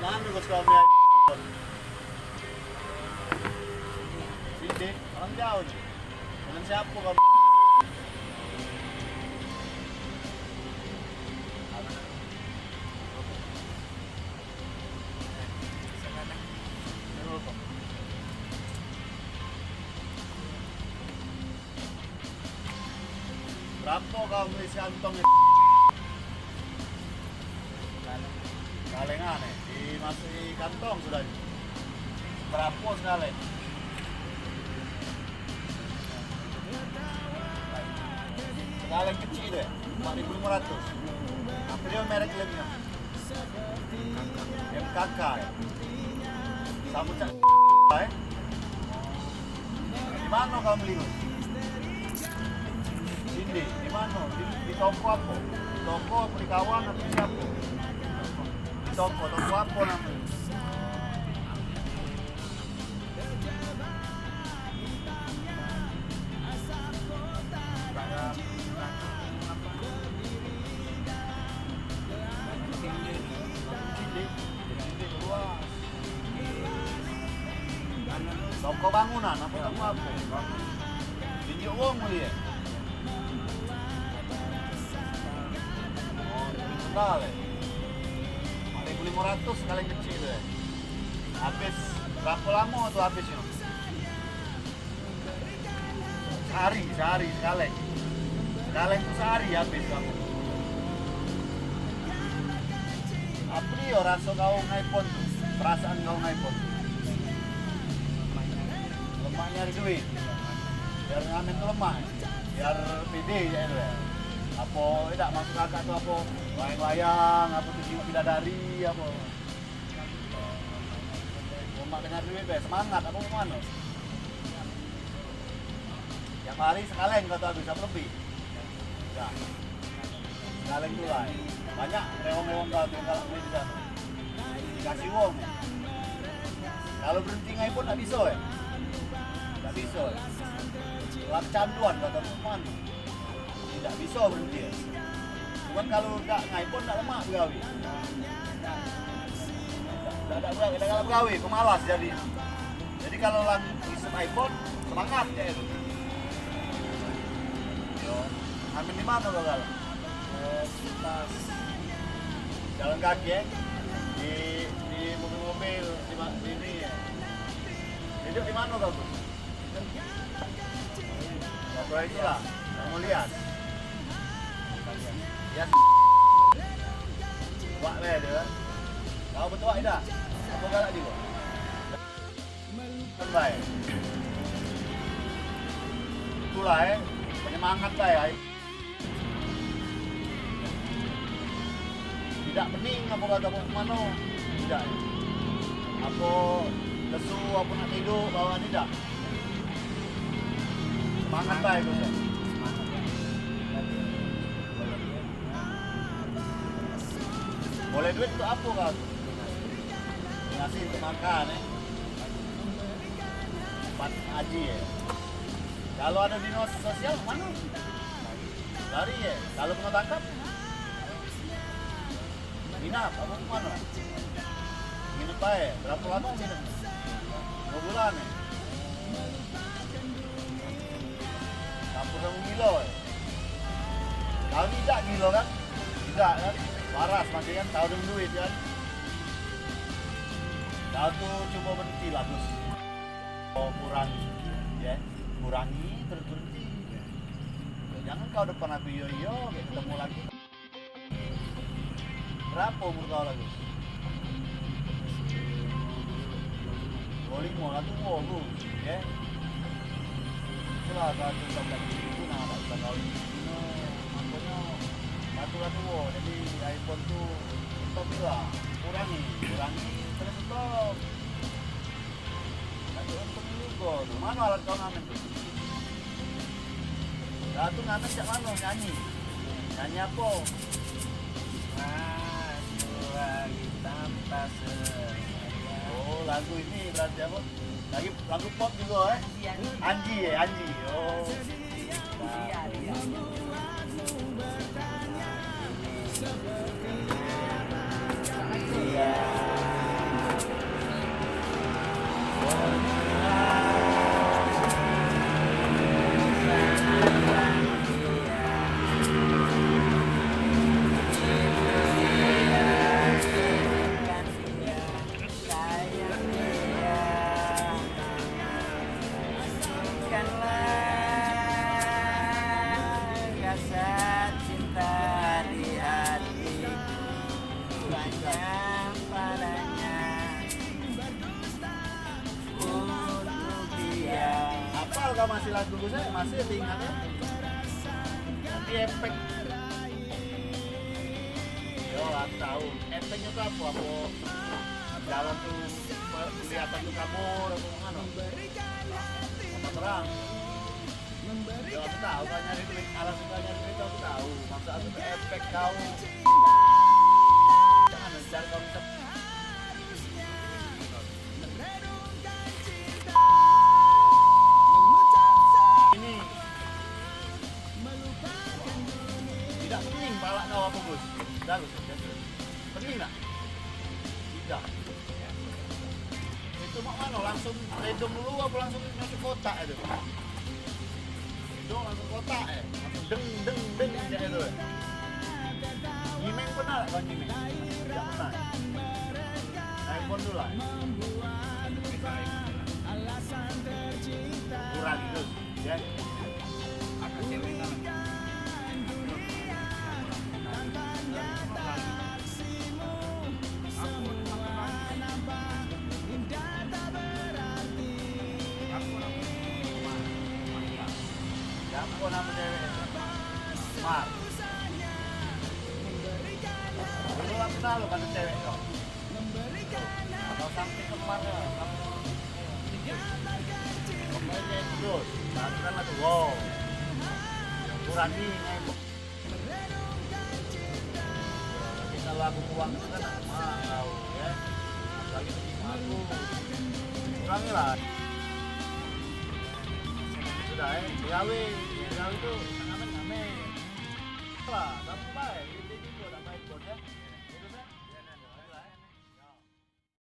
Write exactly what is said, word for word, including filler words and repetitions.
Anu, bos kami. Sidik, orang jauh ni. Dengan siapa kau? Berapo kau beli sekantong ni? Kalengan, eh, dimasuki kantong sudah ni. Berapo sekaleng? Sekaleng kecik tu, eh, empat ribu limo ratus. Apo dio merek lemnyo? M K K, eh. Samo cak, eh. Di mano kau beli tu? Sini, di mano? Di, di toko apo? Di toko apo, di kawan apo, di siapo? Di toko, toko apo namonyo? Toko bangunan apo toko apo? Tunjuk wong beli, eh? Oh, beli sendal, eh? Empat ribu limo ratus sekaleng kecik tu, eh? Habis berapo lamo tu habisnyo? Sehari, sehari sekaleng. Sekaleng tu sehari habis kamu. Apo dio raso kau ngiPhone tu? Perasaan kau ngiPhone tu? Lemak nyari duit. Biar ngamen tu lemak. Biar pede je tu, eh. Apo idak masuk akal tu apo? Wayang-wayang, apo tu, tengok bidadari, apo. Lemak dengan duit be, semangat apo mano? Tiap hari sekaleng kau tu habis, apo lebih? Dah. Sekaleng tu lah. Banyak rewang-rewang kau tu yang galak main di sano. Dikasih wong. Kalu berenti ngiPhone dak biso, eh? Dak biso, eh? Lah kecanduan kau tu, mano? Dak biso berenti. Cuman kalu dak ngiPhone dak lemak begawe. Dak, dak begawe, dak galak begawe, pemalas jadi. Jadi kalu lah ngisep iPhone, semangat je tu. Yo, ngamen di mano kau galak? Eh, sekitar jalan kaki, eh? Di, di mobil-mobil, di ma-, di ini, eh? Duduk di mano kau tu? Ngobrol itulah, kamu lihat. Ya. Wak be dia. Kau betuak dah. Aku galak juga. Kan bae. Itulah, eh, penyemangat bae, ai. Idak pening apo kata mano, idak. Apo lesu, apo nak tiduk, bawa idak. Semangat bae, bos. Boleh duit untuk apo kau? Ngasih untuk makan, eh. Tempat haji, eh. Kalu ado dinas sosial, mano? Lari ye, kalu keno tangkap. Nginap, apo kemano? Nginep bae, berapo lamo nginep? Duo bulan ye. Campur samo gilo ye. Kami idak gilo kan? Idak kan? Waras masih kan, tau dengan duit kan? Kau tu cubo berenti lah, Gus. Kau kurangi, ye. Kurangi, terus berenti. Jangan kau depan aku iyo-iyo, kayak ketemu lagi. Berapo umur kau lagi? Duo limo lah, tuo, Gus, ye. Itulah kau tu sampai itu, nah, dak usah kawin. Nah, makonyo, aku lah tuo, jadi iPhone tu stop lah. Kurangi, kurangi, terus stop. Dak untung jugo tu. Mano alat kau ngamen tu? Lah tu ngamen cak mano, nyanyi? Nyanyi apo? Masuk lagi tanpa sengaja. Oh, lagu ini berarti apo? Lagi lagu pop jugo, eh? Anji, eh, Anji. Oh. Iya, iya. Iya. Apal kau masih lagu ku, saya masih ingat ya. Tapi efek. Yo, aku tahu. Efeknya tuh apa? Apa jalan tuh pe- kelihatan tuh kabur apa mana? Apa terang? Yo, aku tahu kau nyari duit, alasan kau nyari duit aku tahu. Maksud aku tuh efek kau. Jangan cari kau bisa. Ini tidak pening palak kau apa, Gus? Dah, Gus, Gus. Pening tak? Tidak. Itu mak mano, langsung ledong dulu apa langsung masuk kotak itu? Dong langsung kotak eh. Langsung deng deng deng kayak itu eh. Nyimeng pernah tak kau nyimeng? Tidak pernah. Handphone dulu lah. Kurang itu ya. Siapo namo cewek itu? Mar. Dulu aku tahu kan cewek kau. Kau sampai ke Mar ya. Terus, aku kan lagi wow. Kurani nembak. Tapi kalau aku uang itu kan aku mau ya. Apalagi bagi aku. Kurangi lah. Sudah eh, digawe, digawe tu ngamen-ngamen. Lah, sampai itu juga tak baik buat ya.